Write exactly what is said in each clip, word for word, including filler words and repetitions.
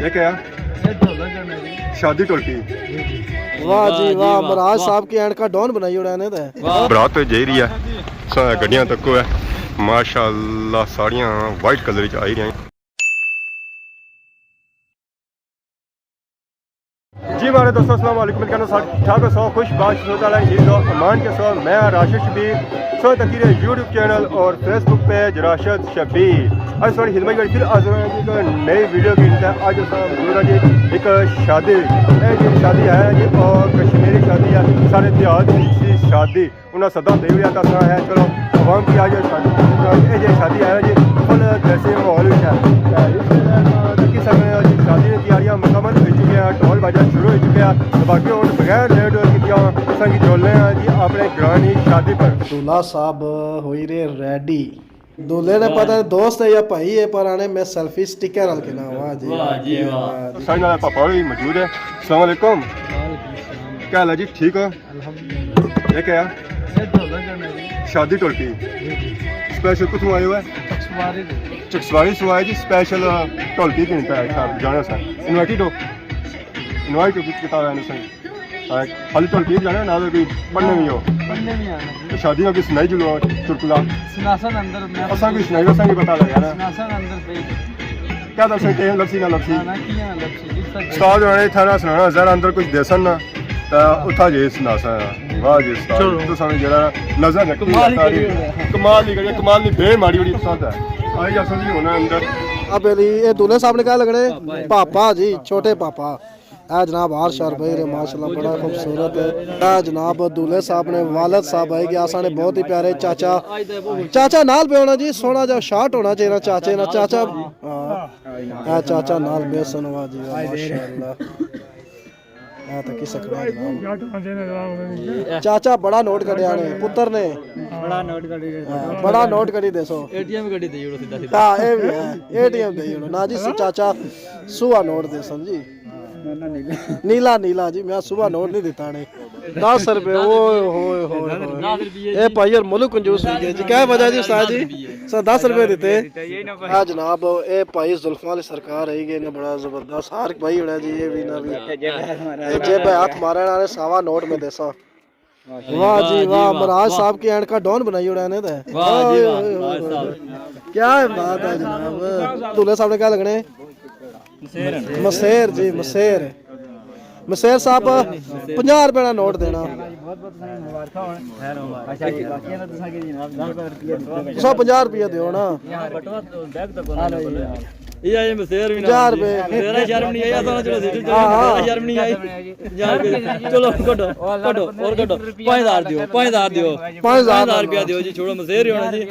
یہ کیا؟ یہ ڈھولک ہے میری۔ شادی ڈھولکی۔ جی، جی۔ واہ جی واہ، مراج صاحب کی اینڈ کا ڈون بنائی اڑا نے تے۔ واہ۔ برات تے جائی رہی ہے۔ سا گڈیاں تکو ہے۔ ماشاءاللہ ساریاں وائٹ کلر وچ آئی رہی ہیں۔ جی مہاڑے دوستو، السلام علیکم۔ کہنا سب ٹھاک ہو سو، خوش باش سو تعالیٰ، یہ دو امان کے سو۔ میں راشد شبیر، سو تکیر یوٹیوب چینل اور فیس بک پیج راشد شبیر۔ اج ساری خدمت میں پھر حاضر ہوئے ہیں ایک نئی ویڈیو کی۔ اج اساں موجود ہیں جی ایک شادی، اے جی شادی ہے جی اور کشمیری شادی ہے، سارے دیہات کی سی شادی۔ انہاں صدا دے ہوئے آتا سا ہے، چلو عوام کی آج شادی، اے جی شادی ہے جی فل دیسی ماحول وچ ہے۔ تے اس ویلے تکی سکنے ہو جی شادی دی تیاریاں مکمل ہو چکی ہیں، ڈھول باجا شروع ہو چکے ہیں۔ تے باقی ہن بغیر لیٹ ہوئے کیتے اساں کی چلنے ہیں جی اپنے گراں نی شادی پر۔ دولہا صاحب ہوئی رہے ریڈی۔ دولہے نے پتہ نہیں دوست ہے یا بھائی ہے، پر آنے میں سیلفی سٹکر نال کنا۔ واہ جی واہ جی واہ۔ ساڑے نال پاپا ہوری موجود ہے۔ السلام علیکم۔ وعلیکم السلام۔ کیا حال ہے جی؟ ٹھیک ہو؟ الحمدللہ۔ یہ کیا؟ یہ ڈھولک ہے میری۔ شادی ڈھولکی؟ جی، جی۔ اسپیشل کتھوں آئے ہوئے؟ چکسواری دے۔ چکسواری سو آئے جی، اسپیشل ڈھولکی گھنتا ہے، جانا سا۔ انوائٹڈ ہو؟ انوائٹ کیتا ہوا ہے نے سائیں؟ ہاں، خالی ڈھولکی جانا، نال کوئی پڑھنے بھی ہو؟ پڑھنے بھی آنا۔ تو شادی میں کوئی سنائی جلو چٹکلا؟ سناسن اندر میں۔ اساں کوئی سنائی، اساں کی پتہ لگا نا۔ سناسن اندر پہ۔ کیا دسے، ٹائم لبسی نہ لبسی؟ نہ، نہ، کیاں نہ لبسی؟ جس طرح استاد ہونے اتھا نہ سنانا، ذرا اندر کچھ دیسن نا، تے اتھا جے سناساں۔ واہ جی استاد، چلو۔ تساں نے جڑا نظر رکھی کمال ہی ہے، کری ہوئی ہے۔ کمال ہی کری، کمال نہیں، بے ماڑی بڑی پسند ہے۔ آئی جاساں جی ہونا اندر۔ اب یہ دولہے صاحب نے کیا لگنے؟ پاپا جی، چھوٹے پاپا۔ اے جناب ہار شار بھائی رہے، ماشاءاللہ بڑا خوبصورت ہے۔ اے جناب دولہے صاحب نے والد صاحب آئے گیا، اساں نے بہت ہی پیارے چاچا، چاچا نال پہ ہونا جی، سوہنا جا شاٹ ہونا چاہیے چاچے نا، چاچا۔ ہاں۔ اے چاچا نال بے سنوا جی، ماشاءاللہ۔ اے تکی سکنا جناب۔ چاچا بڑا نوٹ کڈیا نے، پتر نے۔ بڑا نوٹ کڈی دے۔ ہاں، بڑا نوٹ کڈی دے سو۔ اے ٹی ایم کڈی دے جوڑو سیدھا سیدھا۔ ہاں، اے بھی ہے۔ اے ٹی ایم دے جوڑو۔ نا جی، چاچا سوا نوٹ دے سن جی۔ نیلا، نیلا جی، میں سوا نوٹ نہیں دیتا نے۔ دس روپے، اوئے ہوئے ہوئے ہوئے۔ اے بھائی اور ملک کنجوس ہوئی گئے جی۔ کیا وجہ جی استاد جی؟ سر دس روپے دیتے۔ آ جناب، اے بھائی زلفاں والے سرکار آئی گئے نے، بڑا زبردست ہار پائی ہونا جی، اے بھی نہ بھی۔ اے جیب ہاتھ مارن والے سوا نوٹ میں دیساں۔ واہ جی واہ، مراج صاحب کی اینڈ کا ڈون بنائی ہونا نے تے۔ واہ جی واہ، مراج صاحب۔ کیا بات ہے جناب۔ دولہے صاحب نے کیا لگنے؟ مسیر جی، مسیر۔ مسیر صاحب، پنجاہ روپے نا نوٹ دینا۔ تساں پنجاہ روپیہ دیو نا۔ یہ آئے مسیر بھی نہ پنجاہ روپے۔ تیرا شرم نہیں آئی، اساں چلو سیٹھے چلو، ہاں، ہاں۔ تیرا شرم نہیں آئی، اساں پنجاہ روپے۔ چلو، کڈو، کڈو، اور کڈو۔ پانچ ہزار دیو، پانچ ہزار دیو۔ پانچ ہزار پانچ ہزار روپیہ دیو جی، چھوڑو مسیر ہی ہونا جی۔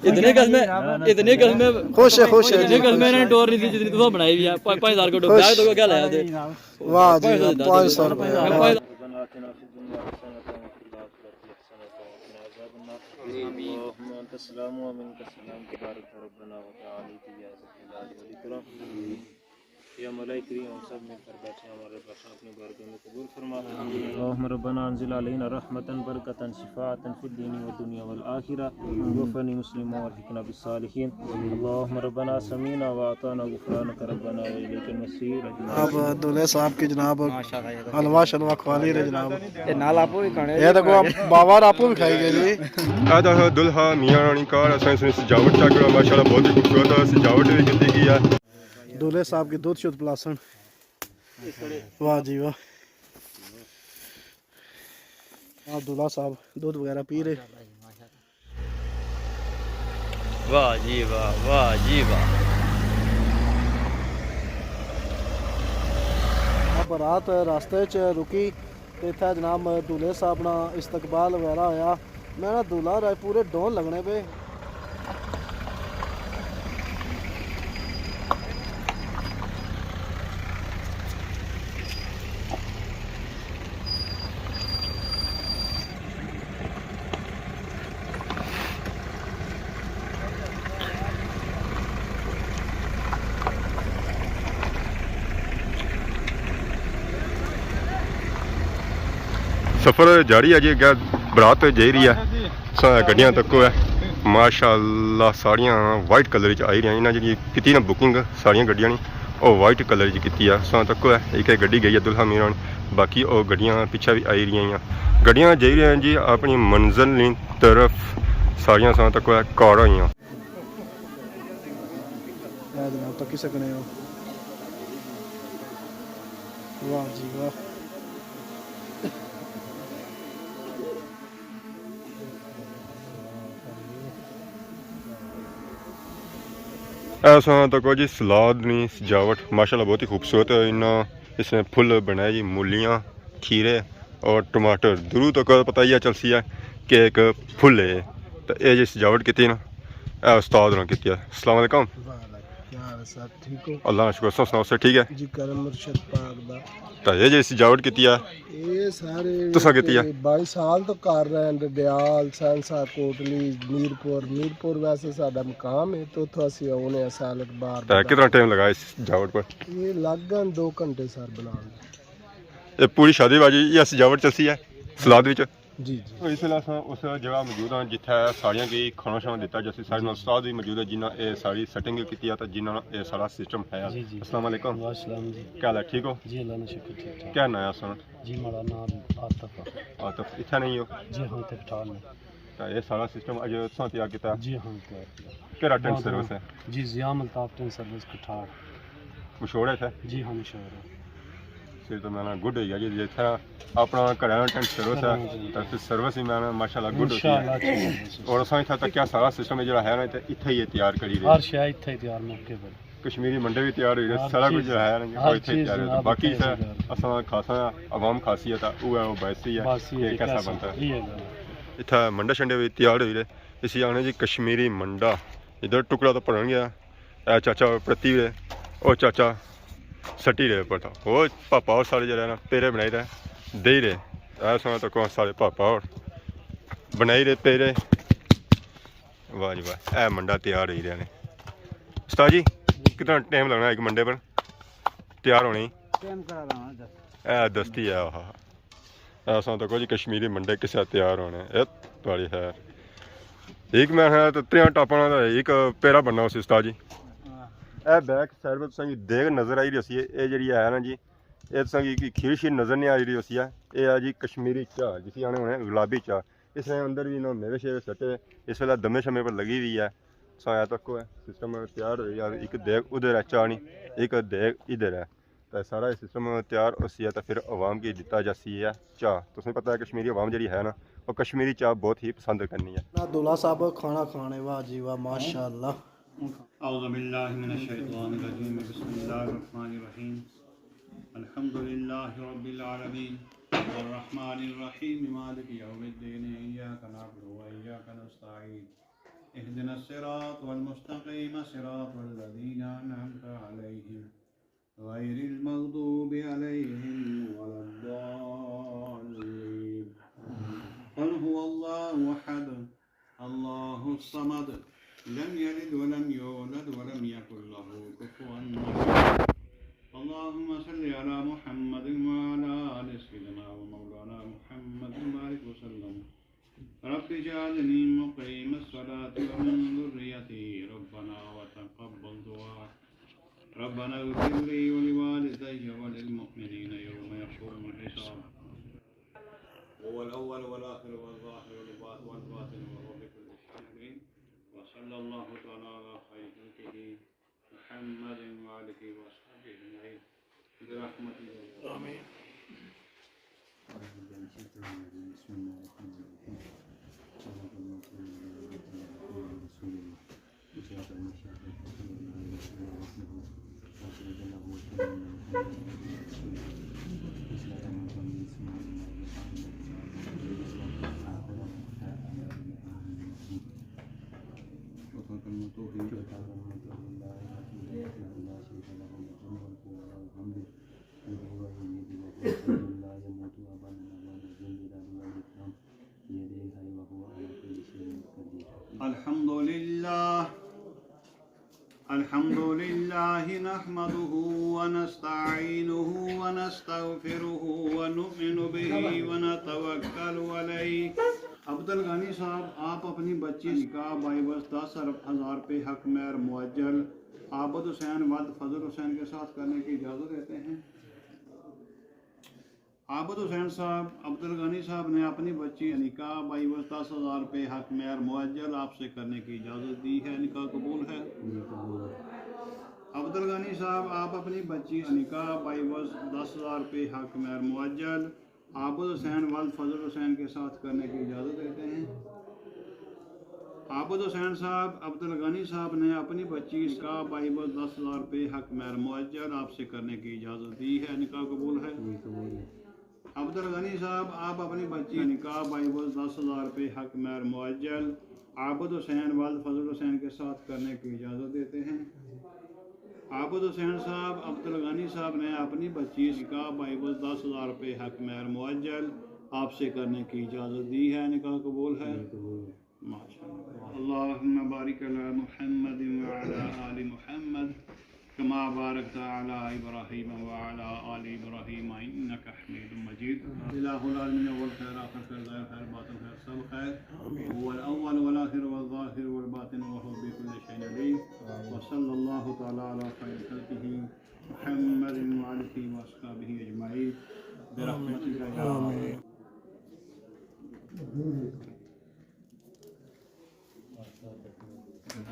اتنے قسمیں، اتنے قسمیں، خوش ہے، خوش ہے اتنے جی، قسمیں خوش انہوں نے ہے۔ ٹور نہیں سی جتنی تساں بنائی بھی ہے۔ پا-، پانچ ہزار کڈو، خوش۔ بیگ تو کیا لایا تے؟ واہ جی واہ، پانچ سو روپے۔ پانچ ہزار۔ ربنا آتنا في الدنيا حسنة وفي الآخرة حسنة وقنا عذاب النار. اللهم أنت السلام ومنك السلام، تبارك ربنا وتعالى يا ذا الجلال والإكرام. یا مولا کریم، ہم سب مل کر بیٹھے ہیں، ہمارے بخشن اپنی بارگاہ میں قبول فرما۔ اللهم ربنا أنزل علينا رحمة بركة شفاء في الدين والدنيا والآخرة، توفنا مسلما وألحقنا بالصالحين. اللهم ربنا سمعنا وأطعنا غفرانك ربنا وإليك المصير. اب دولہے صاحب کی جناب حلوہ شلوہ کھوا لی رہے جناب۔ اے نال آپو بھی کھانے۔ اے دیکھو، آپ باوار آپو بھی کھائی گئے جی۔ اے دیکھو دلہا میاں رانی کار، اساں اس نے سجاوٹ چیک کرو، ماشاءاللہ بہت ہی خوبصورت ہے، سجاوٹ بھی کیتی گئی ہے۔ دولہے صاحب کی دودھ شودھ پلاسن۔ واہ جی واہ۔ آپ دولہا صاحب دودھ وغیرہ پی رہے۔ واہ جی واہ، واہ جی واہ۔ برات راستے چ رکی تے اتھا جناب دولہے صاحب نا استقبال وغیرہ ہویا۔ میں نا دولہا رائے پورے ڈون لگنے پے۔ سفر جاری ہے جی، اگے برات جائی رہی ہے۔ سا گڈیاں تکو ہے، ماشاءاللہ ساریاں وائٹ کلر وچ آئی رہیاں۔ انہاں جڑی کیتی نا بکنگ ساریاں گڈیاں نی، او وائٹ کلر جی کیتی ہے، ساں تکو ہے۔ ایک گڈی گئی ہے دلہا میران، باقی او گڈیاں پچھے بھی آئی رہی ہیں۔ گڈیاں جائی رہی ہیں جی اپنی منزل نی طرف۔ ساریاں ساں تکو ہے کار ہوئیاں۔ اے جناب تکی سکنے ہو۔ واہ جی واہ۔ ایسا تکو جی سلاد نی سجاوٹ ماشاءاللہ بہت ہی خوبصورت ہے۔ انہاں اس نے پھل بنائے جی، مولیاں، کھیرے اور ٹماٹر۔ دوروں تکو پتہ ہی چلسی ہے کہ ایک پھل ہے۔ تو اے جی سجاوٹ کیتی نا، اے استاد نے کیتی ہے۔ السلام علیکم۔ وعلیکم، کیا حال ہے سر؟ ٹھیک ہو؟ اللہ کا شکر، تساں سناؤ، سر ٹھیک ہے؟ جی، کرم مرشد پاک دا۔ تو اے جی سجاوٹ کیتی ہے؟ اے سارے تساں کیتی ہے؟ بائیس سال تو کر رہے ہیں، ڈڈیال، سہنسہ، کوٹلی، میرپور۔ میرپور ویسے ساڈا مقام ہے، تو اتھوں اسی آنے ہیں سالک بار تے بار۔ کتنا ٹائم لگا اس سجاوٹ پر؟ یہ لگ گئے دو گھنٹے سر بنان دے۔ اے پوری شادی بازی یہ سجاوٹ چلسی ہے سلاد وچ؟ جی، جی۔ تو اس ویلے اساں اس جگہ موجود ہاں جتھے ساریاں کی کھانا شانا دتا جاسی۔ سارے نال استاد بھی موجود ہے جنہاں اے ساری سیٹنگ کیتی ہے تے جنہاں اے سارا سسٹم ہے۔ جی، جی۔ السلام علیکم۔ وعلیکم السلام جی۔ کیا حال ہے، ٹھیک ہو؟ جی، اللہ نے شکر، ٹھیک ٹھاک۔ کیا نام ہے سر؟ جی، ہمارا نام عاطف ہے۔ عاطف، اتھے نہیں ہو؟ جی ہاں، اتھے پٹھان ہے۔ تے اے سارا سسٹم اج تساں تیار کیتا؟ جی ہاں، تیار کیتا۔ کیڑا ٹینٹ سروس ہے؟ جی، ضیام الطاف ٹینٹ سروس کٹھار۔ مشہور ہے اتھے؟ جی ہاں، مشہور ہے۔ پھر تو میں نا گڈ ہوئی گیا جی، جتھے اپنا گھر ٹینٹ سروس ہے، گھر ٹینٹ۔ تے پھر سروس ہی میں نا ماشاءاللہ گڈ ہوتی ہے۔ انشاءاللہ اچھی سروس ہے۔ اور اساں اتھا تک کیا سارا سسٹم ہے جڑا ہے نا، تے اتھے ہی تیار کری رہے۔ ہر شے اتھے ہی تیار موقع پر۔ کشمیری منڈے بھی تیار ہوئی رہے، ہر سارا کچھ چیز جڑا ہے نا جی، ہر وہ اتھے ہی چیز تیار ہے۔ جناب باقی اتھے اتھے تیار ہے۔ اساں خاصا عوام خاصیت ہے، وہ ہے وہ باعث ہے باسی کہ ہے، کیسا کیسا بنتا ہے۔ یہ ہے جناب۔ اتھا منڈے شنڈے بھی تیار ہوئی رہے، اسی آنے جی کشمیری منڈا۔ ادھر ٹکڑا تو بھرن گیا، اے چاچا پرتی رہے، او چاچا سٹی رہے پر تھا۔ او پاپا اور سارے جڑے نا پیرے بنائی رہے، دے ہی رہے۔ اے سونا تو کون سارے پاپا اور بنائی رہے پیرے۔ واہ جی واہ، اے منڈا تیار ہوئی رہے نے۔ استاد جی، کتنا ٹائم لگنا ایک منڈے پر تیار ہونے؟ ٹائم کرا رہا ہوں، دس۔ اے دستی ہے، آہا۔ ایسا تو کچھ کشمیری منڈے کسے تیار ہونے۔ اے تھوڑی خیر۔ ایک میں ہے تو تریاں ٹاپاں دا ایک پیرا بننا اسی استاد جی۔ ہاں۔ اے بیک سائیڈ پر تساں کی دیکھ نظر آئی رہی ہوسی، اے جڑی ہے نا جی، اے تساں کی کوئی کھیر شیر نظر نہیں آئی رہی ہوسی ہے۔ اے ہے جی کشمیری چاہ، جسی آنے ہونے گلابی چاہ۔ اس نے اندر بھی انہاں میوے شیوے سٹے، اس ویلے دمے شمے پر لگی ہوئی ہے۔ سایا تک ہے، سسٹم تیار ہوئی ہے، ایک دیگ ادھر ہے چاہ نی، ایک دیگ ادھر ہے۔ تے سارا یہ سسٹم تیار ہوسی ہے تے پھر عوام کی دتا جاسی ہے چاہ۔ تساں پتہ ہے کشمیری عوام جڑی ہے نا، وہ کشمیری چاہ بہت ہی پسند کرنی ہے۔ نہ دولا صاحب کھانا کھانے، واہ جی واہ، ماشاءاللہ۔ اعوذ باللہ من الشیطان الرجیم، بسم اللہ الرحمن الرحیم۔ الحمد للہ رب العالمین، الرحمن الرحیم، مالک یوم الدین، ایاک نعبد و ایاک نستعین، اهدنا الصراط المستقیم، صراط الذین انعمت علیہم، غیر المغضوب علیہم ولا الضالین۔ قل هو اللہ احد، اللہ الصمد، لم یلد ولم یولد ولم یکن له کفوا احد۔ اللهم صل على محمد وعلى آل سيدنا ومولانا محمد وبارك وسلم۔ رب اجعلني مقيم الصلاة ومن ذريتي، ربنا وتقبل دعاء، ربنا اغفر لي ولوالدي وللمؤمنين يوم يقوم الحساب۔ وهو الأول والآخر والظاهر والباطن والباطن وهو بكل شيء عليم۔ وصلى الله تعالى على خير خلقه محمد وآله وصحبه أجمعين برحمتك يا أرحم الراحمين۔ آمين۔ بسم الله الرحمن الرحيم۔ الحمد لله۔ الحمد لله نحمده ونستعينه ونستغفره ونؤمن به ونتوكل عليه۔ عبدالغنی صاحب، آپ اپنی بچی نکاح باعوض دس ہزار روپے حق مہر معجل عابد حسین ولد فضل حسین کے ساتھ کرنے کی اجازت دیتے ہیں۔ عابد حسین صاحب، عبدالغنی صاحب نے اپنی بچی انیکا باعوض دس ہزار روپے حق مہر معجل آپ سے کرنے کی اجازت دی ہے، نکاح قبول ہے؟ عبدالغنی صاحب، آپ اپنی بچی انیکا باعوض دس ہزار روپے حق مہر معجل عابد حسین ولد فضل حسین کے ساتھ کرنے کی اجازت دیتے ہیں؟ عابد حسین صاحب، عبدالغنی صاحب نے اپنی بچی انیکا باعوض دس ہزار روپے حق مہر معجل آپ سے کرنے کی اجازت دی ہے، نکاح قبول ہے؟ عبدالغنی صاحب، آپ اپنی بچی انیکا باعوض دس ہزار روپے حق مہر معجل عابد حسین ولد فضل حسین کے ساتھ کرنے کی اجازت دیتے ہیں؟ عابد حسین صاحب، عبدالغنی صاحب نے اپنی بچی انیکا باعوض دس ہزار روپے حق مہر معجل آپ سے کرنے کی اجازت دی ہے، نکاح قبول ہے؟ ماشاءاللہ۔ اللهم بارك على محمد وعلى آل محمد كما باركت على إبراهيم وعلى آل إبراهيم إنك حميد مجيد۔ الہ العالمین، اول خیر، آخر خیر، ظاہر خیر، باطن خیر، سب خیر۔ هو الأول والآخر والظاهر والباطن وهو بكل شيء عليم۔ وصلى الله تعالى على خير خلقه محمد وآله وأصحابه أجمعين برحمتك يا أرحم الراحمين۔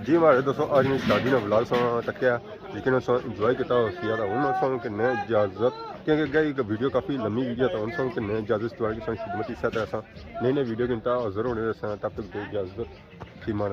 جی مہاڑے دوستو، اج نی شادی نا ولاگ ساں تکیا، لیکن اساں انجوائے کیتا ہوسی، تاں ہن اساں کنے اجازت، کیونکہ اگے ایک ویڈیو کافی لمبی ویڈیو، تاں ہن اساں کنے اجازت، تساں کی خدمت اسے طرح ساں نئی نئی ویڈیو کن تاں حاضر ہونے رہساں، تب تک دو اجازت، فی امان اللہ۔